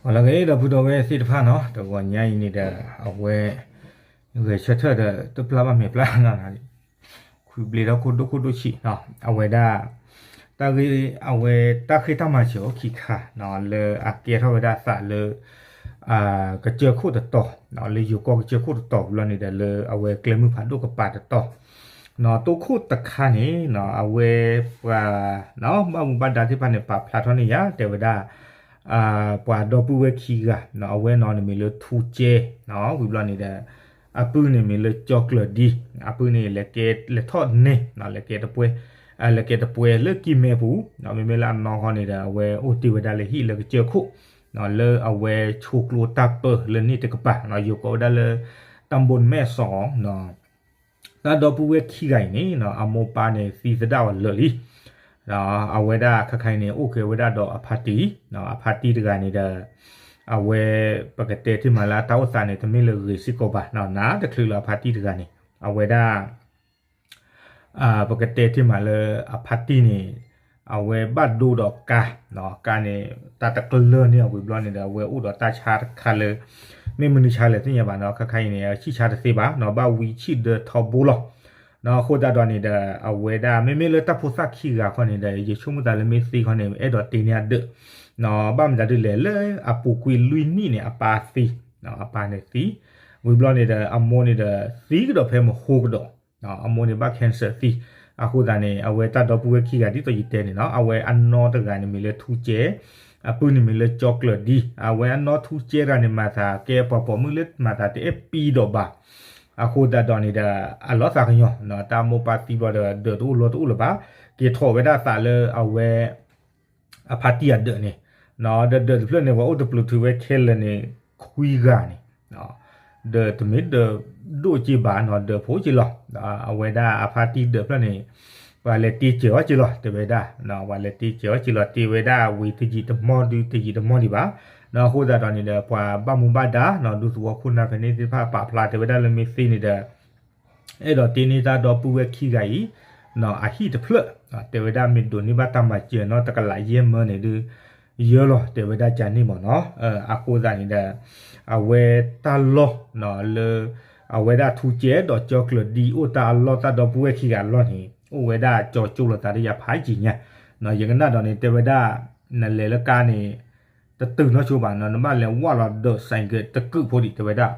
လၢဂ့ၤ ဒီပုၢ်ဒီဝဲၢ်သ့ၣ်တဖၣ်နီၤ, တဂီၤညါအံၤန့ၣ်ဒီး အဝဲ ဂဲၤဆၢထၢၣ်ဒီးတပျၢ်ဘၣ်မဲာ်ပျၢ်နီၤ, ခွံဘျ့ထီၣ်ခိၣ်ဒိၣ်ခိၣ်ဒိၣ်ဆံးနီၤ, အဝဲဒၣ် တၢ်ဂ့ၢ် အဝဲတၢ်ဃ့ၢ်တၢ်မၤစၢၤအိၣ်ခံခါနီၤ, လၢအကဲထီၣ်ဝဲဒၣ်သးလၢ ကစၢၢ်ခိၣ်တတီၤ, လၢယိၤကီၢ်ကစၢၢ်ခိၣ်တတီၤဝံၤလီၤန့ၣ်ဒီး လၢအဝဲကျဲမုၢ်ဖးဒိၣ်ကပၤတတီၤ, တိခိၣ်တခါန့ၣ် အဝဲပှၤ ဘၣ်မူဘၣ်ဒါသ့ၣ်တဖၣ်န့ၣ် ပာ်ဖျါထီၣ်န့ၢ်ယၤ တဲဝဲဒၣ် ပှၤဒီပုၢ်ဝဲၢ်ခံဂၤ, အဝဲနီၤန့ၣ်မ့ၢ်လၢထူကဲ, ဝံၤဘျီန့ၣ်ဒီး အပုၢ်န့ၣ်မ့ၢ်လၢကၠီကျၢၤဒံ, အပုၢ်န့ၣ်လဲၤကဲလဲၤထီၣ်နဲၣ်, လဲၤကဲတပွဲ, လဲၤကဲတပွဲလၢကံၢ်မဲပူၤ, မ့မ့ၢ်လၢအနီၢ်ဃီန့ၣ်ဒီး အဝဲအိၣ်တ့ၢ်ဝဲဒၣ်လၢဟံၣ်လၢကစၢၢ်ခိၣ်, လၢအဝဲဆိကျိတၢ်ပၢလၢန့ၣ်တကပၤ, ယိၤကိးဝဲဒၣ်လၢ တၢ်ဘိမဲာ်စီၤ တၢ်ဒီပုၢ်ဝဲၢ်ခံဂၤအံၤန့ၣ် အမိၢ်ပၢ်န့ၣ်သံသဒၣ်အီၤလၢာ်လံ, အဝဲဒၣ်ခဲခါအံၤန့ၣ် အိၣ်က့ၤဝဲဒၣ်ဒီးအဖါတံၢ်, အဖါတံၢ်တဂၤန့ၣ်ဒီး အဝဲ ပကတဲတ့ၢ်မးလၢအတၢ်အိၣ်သးန့ၣ် တမ့ၢ်လၢဂ့ၤစ့ၢ်ကီးဘၣ်, နးတချုးလၢအဖါတံၢ်တဂၤန့ၣ် အဝဲဒၣ် ပကတဲတ့ၢ်မးလၢအဖါတံၢ်န့ၣ် အဝဲဘၣ်ဒိဒီးကါ, ကါန့ၣ် တၢ်တကျၢၢ်န့ၢ်အဝံၤဘျီန့ၣ်ဒီး အဝဲအိၣ်ဒီးတၢ်ဆါတခါလၢ မ့ၢ်မနုၤဆါလဲၣ်သ့ၣ်ညါဘၣ်နီၤ, ခဲခါအံၤန့ၣ် ဆံၣ်ဆါတသ့ဘၣ်နီၤ, ဘၣ်ဝံဆံၣ်ဒၢထီဘိလီၤ. အဃိသတးဒီးန့ၣ်ဒီး အဝဲဒၣ် မ့မ့ၢ်လၢတၢ်ဖိသၣ်ခံဂၤခီန့ၣ်ဒီး ယဆိကမိၣ်သးလၢမ့ၢ်သ့ခီန့ၣ် အဲၣ်ဒိးတ့န့ၢ်အဒၢး, ဘၣ်မတၤဒ်လဲၣ် လၢအပူၤကွံာ်လွံၢ်နံၣ်န့ၣ် အပၢ်သံ, အပၢ်န့ၣ်သံ, ဝံၤဘျီန့ၣ်ဒီး အမိၢ်န့ၣ်ဒီး သံကဒီးဖဲမဟိကဒီး, အမိၢ်န့ၣ်ဘၣ် cancer သံ, အဃိသတးန့ၣ် အဝဲတၢ်ဒီပုၢ်ဝဲၢ်ခံဂၤဒ်သိးယတဲန့ၣ်နီၤ, အဝဲအနီၢ်တဂၤန့ၣ်မ့ၢ်လၢထူကဲ, အပုၢ်န့ၣ်မ့ၢ်လၢကၠီကျၢၤဒံ, အဝဲအနီၢ်ထူကဲတဂၤန့ၣ် မၤသးကဲပှၤပိာ်မုၣ်လၢမၤသးတအဲၣ်ပံၤဒီးဘၣ်, အဃိသတးဒီးန့ၣ်ဒီး အလီၤသးကညီၤ, တၢ်မိၢ်ပၢ်သံဘျီဒီး ဒၢးတအိၣ်လီတအိၣ်လၢၤဘၣ်, က့ၤထီၣ်ဝဲဒၣ်သးလၢအဝဲ အဖါတံၢ်အဒၢးန့ၣ်, ဒီးဒၢးတဖျၢၣ်န့ၣ် ပှၤအိၣ်တပျုၤထုးဝဲခဲလၢာ်န့ၣ် ခွံဂၤန့ၣ်, ဒၢးတမ့ၢ်ဒၢးဒိၣ်က့ဘၣ်နီၤ, ဒၢးဖိက့လီၤ, အဝဲဒၣ်အဖါတံၢ်ဒၢးဖျၢၣ်န့ၣ် ပှၤလဲၤတ့စၢၤအီၤက့လီၤ တဲဝဲဒၣ်, ပှၤလဲၤတ့စၢၤအီၤက့လီၤ တ့ဝဲဒၣ်ဝံၤတယံာ်တမီၢ်ဒုးတယံာ်တမီၢ်ဒံးဘၣ်, အဃိသတးဒီးန့ၣ်ဒီး ပှၤဘၣ်မူဘၣ်ဒါနီၤ ဒူသဝီခိၣ်နၢ်ဖဲန့ၣ်သ့ၣ်တဖၣ်ပာ်ဖျါတဲဝဲဒၣ်လၢ မ့ၢ်သ့န့ၣ်ဒီး အဲၣ်ဒိးတ့န့ၢ်တၢ်ဒီပုၢ်ဝဲၢ်ခံဂၤအံၤ အဟံၣ်တဖျၢၣ်, တဲဝဲဒၣ်မ့ၢ်ဒိးန့ၢ်ဘၣ်တၢ်မၤစၢၤနီၤ တကလးယဲၢ်မၢန့ၣ်ဒုး ယၢလီၤ တဲဝဲဒၣ်ကန့ၣ်မ့ၢ်နီၤ, အဃိသတးန့ၣ်ဒီး အဝဲတၢ်လီၢ်လၢ အဝဲဒၣ်ထူကဲဒီးကၠီကျၢၤဒံအိၣ်တၢ်အလီၢ်တၢ်ဒီပုၢ်ဝဲၢ်ခံဂၤအလီၢ်န့ၣ် အိၣ်ဝဲဒၣ်ကၠီကၠိလိာ်သးဒီးယၤဖးယံာ်ညါ, ယကနၣ်ဒီးန့ၣ် တဲဝဲဒၣ် နလဲၤလၢကါန့ၣ် တတုၤနီၢ်ဆိဘၣ်နီၤ နဘၣ်လဲၤဝၢ်လီၤဒီး ဆိုင်ကယ် တကုာ်ဖိဒံး တဲဝဲဒၣ်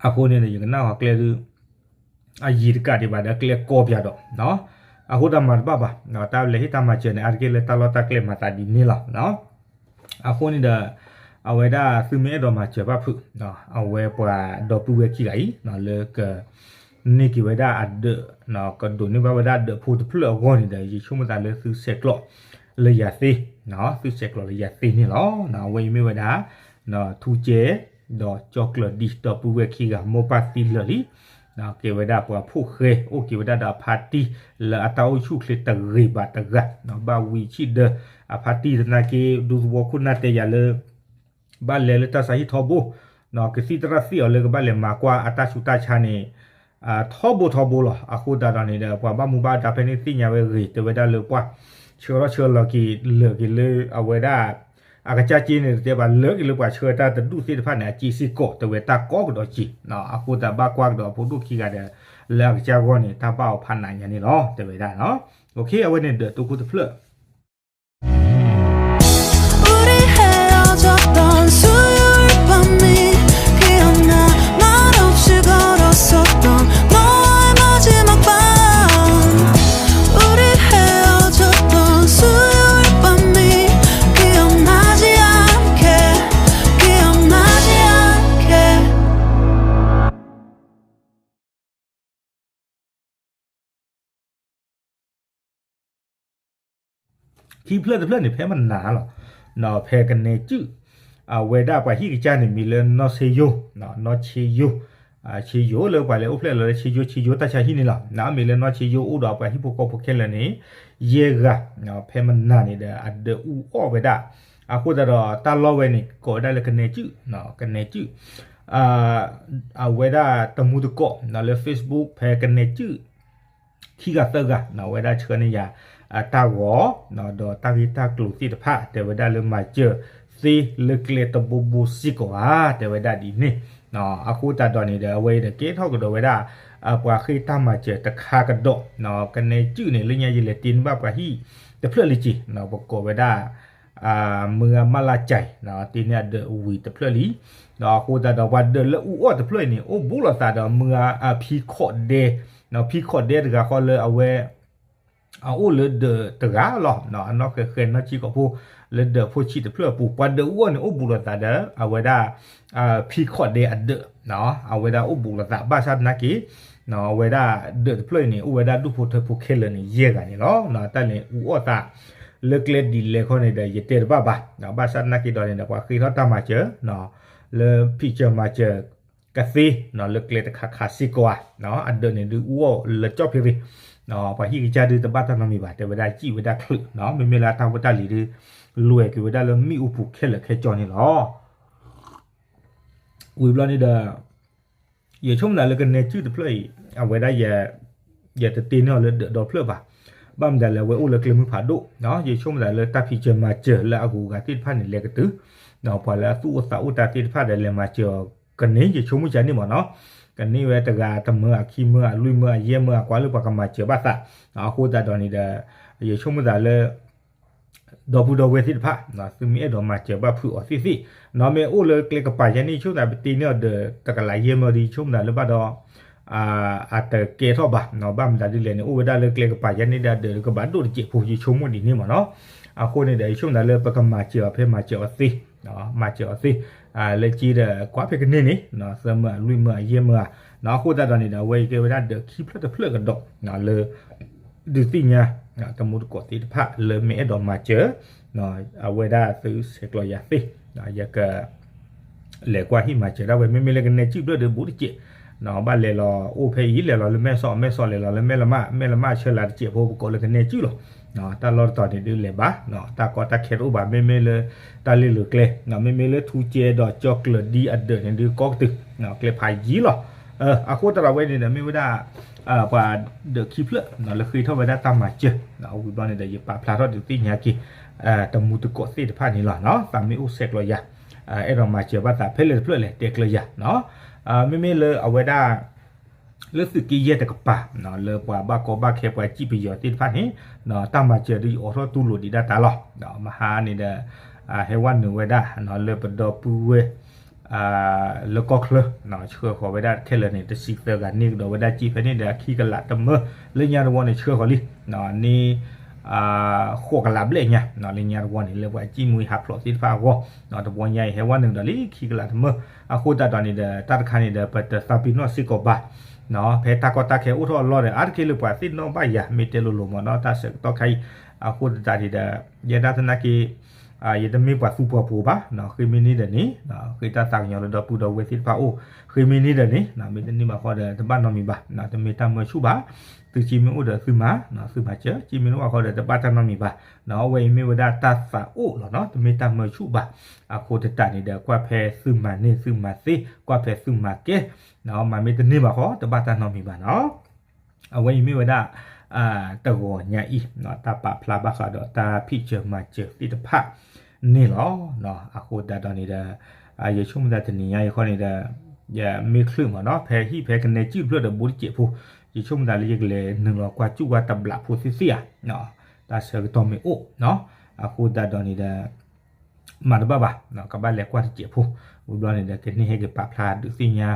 အဃိန့ၣ် ယကနၣ်အီၤကျဲဒုး အယံၤတကးဒံးဘၣ်ဒီး ကျဲကီပၠးဒီး အဃိတၢ်မၤတဘၣ်ဘၣ်, တၢ်လဲၤဟ့ၣ်တၢ်မၤစၢၤန့ၣ် အါတက့ၢ်လၢတၢ်လီၢ်တၢ်ကျဲမၤသးဒ်န့ၣ်လီၤ. အဃိန့ၣ်ဒီး အဝဲဒၣ်သုမ့ၢ်အဲၣ်ဒိးမၤစၢၤဘၣ်ဖုး အဝဲပှၤဒီပုၢ်ဝဲၢ်ခံဂၤအံၤ လၢက န့ၢ်က့ၤဝဲဒၣ်အဒၢး ကဒိးန့ၢ်ဘၣ်ဝဲဒၣ်ဒၢးဖိတဖျၢၣ်အဂီၢ်န့ၣ်ဒီး ယဆိကမိၣ်သးလၢသုဆဲးကျိးလၢယၤသ့, သုဆဲးကျိးလၢယၤသ့န့ၣ်လီၤ. အဝဲအံၤမ့ၢ်ဝဲဒၣ် ထူကဲ ဒီးကၠီကျၢၤဒံဒီပုၢ်ဝဲၢ်ခံဂၤ မိၢ်ပၢ်သံလၢာ်လံ ကဲဝဲဒၣ်ပှၤဖိၣ်ဃဲ အိၣ်က့ၤဝဲဒၣ်ဒီးအဖါတံၢ်လၢအတၢ်အိၣ်ဆူၣ်အိၣ်ချ့တဂ့ၤဘၣ်တဂၤ, ဘၣ်ဝံၤဆံၣ်ဒၢ အဖါတံၢ်သနာ်က့ ဒူသဝီခိၣ်နၢ်တဲယၤလၢ ဘၣ်လဲၤလၢတၢ်ဆါဟံၣ်ထီဘိ, ကသံၣ်သရၣ်သံၣ်အီၤလၢကဘၣ်လဲၤမၤကွၢ်အတၢ်ဆူးတၢ်ဆါန့ၣ် ထီဘိထီဘိလီၤ. အဃိသတးဒီးန့ၣ်ဒီး ပှၤဘၣ်မူဘၣ်ဒါဖဲန့ၣ်သ့ၣ်ညါဝဲဂ့ၤ တဲဝဲဒၣ်လၢပှၤ ဆှၢထီၣ်ဆှၢလီၤက့ၤ လၢာ်က့ၤလၢအဝဲဒၣ် အကစၢ်က့န့ၣ် တတဲဘၣ်လၢာ်က့ၤလၢပှၤဆှၢတၢ်တဒူၣ်သ့ၣ်တဖၣ်န့ၣ် အစ့စ့ၢ်ကီး တဲဝဲတၢ်ကီကဒီးစ့ၢ်, အဃိသတးဘၣ်ကွၢ်ကဒီးအဖိဒိၣ်ခံဂၤဒီး လၢအကစၢ်ဂီၢ်န့ၣ် တၢ်ဘၣ်အီၤဖးနးညါန့ၣ်လီၤ တဲဝဲဒၣ်. အဝဲန့ၣ်ဒၢးတိခိၣ်တဖျၢၣ် 우리 헤어졌던 수요일 밤이 기억나. 말없이 걸었었던 너와의 마지막 밤. 우리 헤어졌던 수요일 밤이 기억나지 않게, 기억나지 않게. ခံဖျၢၣ်တဖျၢၣ်န့ၣ် ဖဲမနၤလီၤ. ဖဲကနဲကုၢ် အဝဲဒၣ်ပှၤဟံၣ်ကစၢ်န့ၣ် မံၤလၢနီၢ်ဆ့ယိၣ်, နီၢ်ဆ့ယိၣ်, ဆ့ယိၣ်လၢပှၤလဲၤအိၣ်ဖျဲၣ်လီၤလၢဆ့ယိၣ်, ဆ့ယိၣ်တၢ်ဆါဟံၣ်န့ၣ်လီၤ. မံၤလၢနီၢ်ဆ့ယိၣ်အိၣ်ဒီးပှၤဟံၣ်ဖိဃီဖိခဲလၢာ်န့ၣ် ယဲၢ်ဂၤ, ဖဲမနၤန့ၣ်ဒီး အဒၢးအူအီၣ်ဝဲဒၣ်. အဃိသတးဒီး တၢ်လီၢ်ဝဲန့ၣ် ကိးဝဲဒၣ်လၢကနဲကုၢ်, ကနဲကုၢ် အဝဲဒၣ်တမူတကိး လၢ Facebook ဖဲကနဲကုၢ် ခံဂၤသၢဂၤ အဝဲဒၣ်ဆှၢန့ၢ်ယၤ တၢ်ဂီၤ ဒီးတၢ်ဂ့ၢ်တၢ်ကျိၤသ့ၣ်တဖၣ် တဲဝဲဒၣ်လၢမၤစၢၤ သ့လၢကျဲတဘိဘိစ့ၢ်ကီးဧါ တဲဝဲဒၣ်ဒ်န့ၣ်. အဃိသတးဒီးန့ၣ်ဒီး အဝဲအံၤဒီးကဲထီၣ်ကဒီးဝဲဒၣ် ပှၤဃ့တၢ်မၤစၢၤတခါကဒီး, ကနဲကုၣ်န့ၣ် လၢညါယလဲၤတ့န့ၢ်ဘၣ်ပှၤဟံၣ်တဖျၢၣ်လံက့ၤ, ပကိးဝဲဒၣ် မုၢ်ဂၤမၢ်လၢ်ကၠဲး တ့န့ၢ်အဒၢးဝံၤတဖျၢၣ်လံ. အဃိသတးဒီးပှၤဒၢးလၢအူအီၣ်တဖျၢၣ်အံၤန့ၣ် အိၣ်ဘူးလိာ်သးဒီးမုၢ်ဂၤ ဖံခီၣ်ဒဲ, ဖံခီၣ်ဒဲတဂၤဃီလၢအဝဲ အအိၣ်လၢဒၢးတဂၤလီၤ. အနီၢ်ဃဲၤဃဲၤနီၢ်ဆံးကိာ်ဖိ လၢဒၢးဖိဆံးတဖျၢၣ်အပူၤ ပှၤဒၢးအူအီၣ်န့ၣ် အိၣ်ဘူးလိာ်သးဒီး အဝဲဒၣ် ဖံခီၣ်ဒဲအဒၢး, အဝဲဒၣ်အိၣ်ဘူးလိာ်သး ဘၣ်ဆၣ်သနာ်က့ အဝဲဒၣ်ဒၢးတဖျၢၣ်အံၤန့ၣ် အိၣ်ဝဲဒၣ်ဒူၣ်ဖိထၢဖိခဲလၢာ်န့ၣ် ယဲၢ်ဂၤန့ၣ်လီၤ. တၢ်လဲၤအူအီၣ်သး လၢကျဲဒ်လဲၣ်ခီန့ၣ်ဒီး ယတဲတဘၣ်ဘၣ်. ဘၣ်ဆၣ်သနာ်က့ဒီးန့ၣ်ဒီး ပှၤဃ့ထီၣ်တၢ်မၤစၢၤ လၢဖံးစၢၤမၤစၢၤကသ့ လၢကျဲတခါခါစ့ၢ်ကီးဧါ. အဒၢးန့ၣ်ဒုးအူအီၣ်လၢကၠီၣ်ဖံးရ့ၣ်, ပှၤဟံၣ်ကစၢ်ဒုးတဘၣ်တၢ်နီတမံၤဘၣ် တဲဝဲဒၣ်စံၣ်ဝဲဒၣ်ချုး, မ့မ့ၢ်လၢအတၢ်ဖိတၢ်လံၤဒုး လွဲၤက့ၤဝဲဒၣ်လၢမ့ၣ်အူပူၤခဲလၢာ်ခဲကၠီန့ၣ်လီၤ. ဝံၤဘျီန့ၣ်ဒီး ယဆိကမိၣ်သးလၢကနဲကုၣ်တဖျၢၣ်အံၤ အဝဲဒၣ် ယတတ့န့ၢ်အီၤလၢဒၢးဒီဖျၢၣ်ဘၣ်. ဘၣ်မတၤလဲၣ် အဝဲအိၣ်လၢကျဲမုၢ်ဖးဒိၣ်, ယဆိကမိၣ်သးလၢတၢ်ဖံးစၢၤမၤစၢၤလၢအဂုၤအဂၤသ့ၣ်တဖၣ်န့ၣ် လဲၤကတုၤ, ပှၤလၢအသူၣ်အိၣ်သးအိၣ်တၢ်သ့ၣ်တဖၣ်ဒီးလဲၤမၤစၢၤအီၤကန့ၢ် ယဆိကမိၣ်ကန့ၢ်မ့ၢ်နီၤ, ကန့ၢ်ဝဲတဂၤတမၢအခံမၢအလွံၢ်မၢအယဲၢ်မၢအကွၢ်လၢပှၤကမၤစၢၤဘၣ်သး. အဃိသတးဒီးန့ၣ်ဒီး ယဆိကမိၣ်သးလၢ ဒီပုၢ်ဒီဝဲၢ်သ့ၣ်တဖၣ် သုမ့ၢ်အဲၣ်ဒိးမၤစၢၤဘၣ်ဖုးအီၤသ့ၣ်သ့ၣ်, မ့ၢ်အိၣ်လၢကျဲကပၤယဲန့ၣ် ယဆိကမိၣ်သးပတ့န့ၢ်အီၤဒီး တကလးယဲၢ်မၢဒီး ယဆိကမိၣ်သးလၢဘၣ်ဒီး အတကဲထီၣ်ဘၣ်, ဘၣ်မတၤဒ်လဲၣ်န့ၣ် အိၣ်ဝဲဒၣ်လၢကျဲကပၤယဲန့ၣ်ဒီး ဒၢးကဘၣ်ဒိၣ်တစဲးဖိ ယဆိကမိၣ်ဒ်န့ၣ်မ့ၢ်နီၤ. အဃိန့ၣ်ဒီး ယဆိကမိၣ်သးလၢပကမၤစၢၤအီၤဖဲမၤစၢၤအီၤသ့, မၤစၢၤအီၤသ့, လၢက့ဒီးကွၢ်ဖဲကန့ၢ်န့ၣ် သၢမၢအလွံၢ်မၢအယဲၢ်မၢဧါ. အဃိသတးဒီးန့ၣ်ဒီး အဝဲအံၤကဲဝဲဒၣ်ဒၢးခံဖျၢၣ်တဖျၢၣ်ကဒီး လၢ ဒုးသ့ၣ်ညါ တမူတကိးသ့ၣ်တဖၣ်လၢမ့ၢ်အဲၣ်ဒိးမၤစၢၤ အဝဲဒၣ်သုဆဲးကျိးယၤသ့, ယက လဲၤကွၢ်ဟံၣ်မၤစၢၤဒၣ်ဝဲ မ့မ့ၢ်လၢကနဲကုၣ်ဖျၢၣ်ဒီးဘူးတစဲး, ဘၣ်လဲၤလီၤအိၣ်ဖဲအံၤ လဲၤလီၤလၢမဲၢ်စီး မဲၢ်စီးလဲၤလီၤလၢမဲၢ်လမၢ် မဲၢ်လမၢ်ဆၢလၢတစဲးဖိ ပကိးလၢကနဲကုၣ်လီၤ. တၢ်လီၢ်တတီၤန့ၣ်ဒုးလဲၤဘၣ်, တၢ်ကီတၢ်ခဲတအိၣ်ဘၣ် မ့မ့ၢ်လၢတၢ်လ့လိၤကျဲ, မ့မ့ၢ်လၢထူကဲဒီးကၠီကျၢၤဒ်အဒၢးန့ၣ်ဒုးကီကတုာ် ကျဲဖးယံၤလီၤ. အဃိသတးဒီးဝဲန့ၣ်ဒီးမ့ၢ်ဝဲဒၣ် ပှၤဒၢးခံဖျၢၣ်လၢဃ့ထီၣ်ဝဲဒၣ်တၢ်မၤစၢၤ, ဝံၤဘျီန့ၣ်ဒီး ယပာ်ဖျါထီၣ်ဒုးသ့ၣ်ညါက့ၤ တမူတကိးသ့ၣ်တဖၣ်န့ၣ်လီၤ. သးမ့ၢ်အိၣ်ဆဲးကျိးယၤ အဲၣ်ဒိးမၤစၢၤဘၣ်သးဖဲလဲၣ်တဖျၢၣ်လဲၣ် တဲကျၢၤယၤ, မ့မ့ၢ်လၢအဝဲဒၣ် လၢသုးက့ယဲၢ်တကပၤ လၢပှၤဘၣ်ကီဘၣ်ခဲပှၤစံၣ်ပယီၤသ့ၣ်တဖၣ်န့ၣ် တၢ်မၤစၢၤဒုးယအိးထီၣ်တူၢ်လိာ်ဒံးဒၣ်တၢ်လီၤ. မဟါန့ၣ်ဒီး ဟဲဝဲနုာ်ဝဲဒၣ် လၢပဒီပုၢ်ဝဲၢ် လၢကီၢ်ချၢ ဆှၢဃီၤဝဲဒၣ်ခဲလၢာ်န့ၣ် တဆံသၢဂၤန့ၢ်ကဒီးဝဲဒၣ်စ့ဖဲန့ၣ်ဒီး အခံကလးတမၢ လၢညါတဝီန့ၣ် ဆှၢဃီၤလံ န့ၣ် ဃိးကလးဘျဲၣ်ညါ လၢညါတဝီန့ၣ် လၢပှၤစံၣ်မူဟးဖျိးသ့ၣ်တဖၣ်အဂီၢ် တဝီညါအံၤ ဟဲဝဲနုာ်ဒီးလံခံကလးတမၢ အဃိသတးဒီးန့ၣ်ဒီး တၢ်တခါန့ၣ်ဒီး ပတသးပ့ၤနီၣ်စ့ၢ်ကီးဘၣ် ဖဲတၢ်ကီတၢ်ခဲအိၣ်ထီၣ်အလီၢ်ဒီး အါတက့ၢ်လၢပှၤသ့ၣ်နီၣ်ဘၣ်ယၤ မ့ၢ်တဲလိၤလိၤမ့ၢ်နီၤ တၢ်ဆၢကတီၢ်ခါအံၤ အဃိသတးန့ၣ်ဒီး ယဲဒၣ်သနာ်က့ ယတမ့ၢ်ပှၤသူပှၤပိၤဘၣ် ဃ့မ့ၢ်န့ၢ်ဒီးန့ၣ် ဃ့တၢ်သးကညီၤလၢဒီပုၢ်ဒီဝဲၢ်သ့ၣ်တဖၣ်အအိၣ် ဃ့မ့ၢ်န့ၢ်ဒီးန့ၣ် မ့ၢ်တန့ၢ်ဘၣ်ဃီဒီး တဘၣ်နီတမံၤဘၣ် တမ့ၢ်တၢ်မၢဆူၣ်ဘၣ် သုစ့မ့ၢ်အိၣ်ဒီးသုမၤ သုမၤစၢၤ စ့မ့ၢ်တအိၣ်ဘၣ်ဃီဒီး တဘၣ်တၢ်နီတမံၤဘၣ် အဝဲအံၤမ့ၢ်ဝဲဒၣ်တၢ်သးအိၣ်လီၤနီၤ တမ့ၢ်တၢ်မၢဆူၣ်ဘၣ် အဃိသတးန့ၣ်ဒီး ကွၢ်ဖဲသုမၤန့ၢ်သုမၤသ့ ကွၢ်ဖဲသုမၤကဲ မၤမ့ၢ်တန့ၢ်ဘၣ်ဃီ တဘၣ်တၢ်နီတမံၤဘၣ်နီၤ အဝဲအံၤမ့ၢ်ဝဲဒၣ် တဂီၤညါအံၤ တၢ်ပာ်ဖျါဘၣ်ဃးဒီးတၢ်ဖံးစၢၤမၤစၢၤသ့ၣ်တဖၣ်န့ၣ်လီၤ. အဃိသတးဒီးန့ၣ်ဒီး ယဆိကမိၣ်သးတနံၤညါအံၤဃီန့ၣ်ဒီး ယမ့ၢ်ချုးမ့ၢ်နီၤ ဖဲဟံၣ်ဖဲကနဲကုၢ်တဖျၢၣ်ဒီးဘူးတစဲးဖိ ယဆိကမိၣ်သးလၢယကလဲၤနုာ်လီၤကွၢ်စူၣ်ကွၢ်တဘျးဖိသ့ၣ်သ့ၣ်ဧါ တၢ်ဆၢကတီၢ်မ့ၢ်အိၣ် အဃိသတးဒီးန့ၣ်ဒီး မၤတဘၣ်ဘၣ် ကဘၣ်လဲၤကွၢ်တစဲးဖိ ဝံၤဘျီန့ၣ်ဒီး ကန့ၢ်ဟဲက့ၤပာ်ဖျါဒုးသ့ၣ်ညါ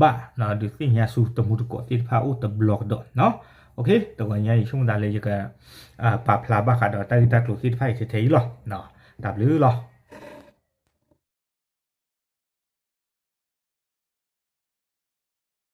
ဘၣ် ဒုးသ့ၣ်ညါဆူတမူတကိးသ့ၣ်တဖၣ်အိၣ်တဘျီကဒီးနီၤ တဂီၤညါအံၤ ယဆိကမိၣ်သးလၢယက ပာ်ဖျါဘၣ်ဃးဒီးတၢ်ဂ့ၢ်တၢ်ကျိၤသ့ၣ်တဖၣ်အံၤထဲထဲအံၤလီၤ. တၢ်ဘျုးလီၤ.